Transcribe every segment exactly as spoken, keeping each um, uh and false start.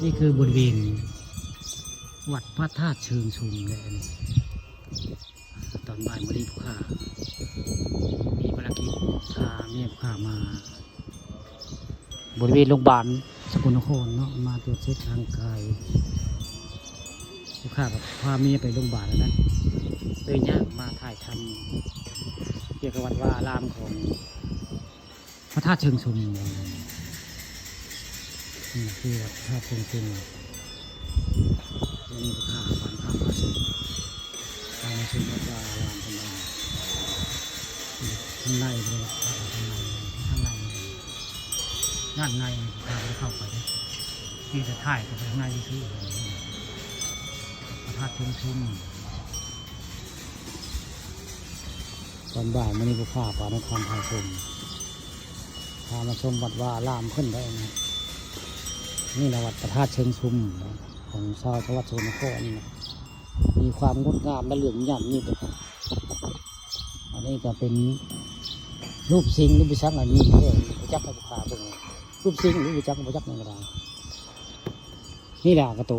นี่คือบริเวณวัดพระธาตุเชิงชุมเลยอันนี้ ตอนบ่ายมื้อนี้ผู้ข้ามีภารกิจพาเมียผู้ข้ามา บริเวณโรงพยาบาลสกลนครเนาะ มาตรวจเช็คร่างกาย ผู้ข้ากับพาเมียไปโรงพยาบาลแล้วนะ เลยย่างมาถ่ายทำเกี่ยวกับวัดวาอารามของพระธาตุเชิงชุม นี่คือวัดพระธาตุเชิงชุม นี่คือข้าบ้านข้าพระชุม ข้ามาชุมวัดวาอารามของเรา ข้างในเลยครับ ข้างใน ข้างใน ด้านในข้าไม่ได้เข้าไปนะ ที่จะถ่ายเข้าไปข้างในที่คือพระธาตุเชิงชุม ตอนบ่ายมื้อนี้ผู้ข้าพามาทำพาชม พามาชมวัดวาอารามขึ้นได้นะ นี่นะวัดพระธาตุเชิงชุมนะ ของชาวจังหวัดสกลนครนี่นะ มีความงดงามและเหลืองยามนี่เด้อ อันนี้ก็เป็นรูปสิงห์ รูปพิชักอันนี้เด้อ บ่จักให้ผู้ข้าเบิ่ง รูปสิงห์หรือบ่จัก บ่จักนั่นก็ได้ นี่แหละกระโต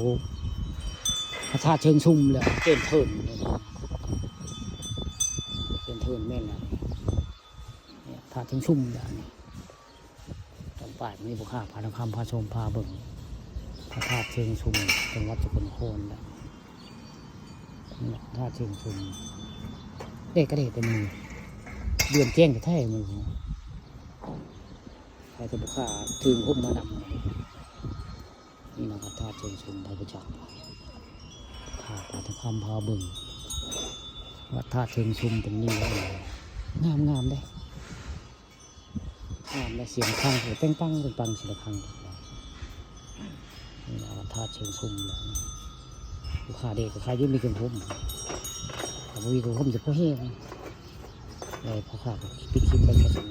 พระธาตุเชิงชุมแหละ เจนเทินนี่นะเจนเทินแม่นแล้วนี่ เนี่ย พระธาตุเชิงชุมแหละนี่ ตอนบ่ายมื้อนี้ผู้ข้าพาทำคำพาชมพาเบิ่ง พระธาตุเชิงชุม จังหวัดสกลนครแหละ นี่แหละพระธาตุเชิงชุม เด็กก็เด็กแต่มือ เดือนแจ้งแท้ๆมือ ใครจะผู้ข้าถือหุ้มมานำ นี่นะครับ ธาตุเชิงชุม ไปประจักษ์ ข้าพาทำคำพาเบิ่ง วัดธาตุเชิงชุมเป็นนี่เลย งามงามเด้ งามและเสียงฆัง เสียงเป้งปัง เป้งปัง เสียงฆัง นี่นะวัดธาตุเชิงชุมเลย ผู้ข้าเด็กก็ข้าอยุ่มีเกินผม แต่บ่มีเกินผมจะพอแห้ง เลยผู้ข้าก็ปิดคลิปไปแค่นี้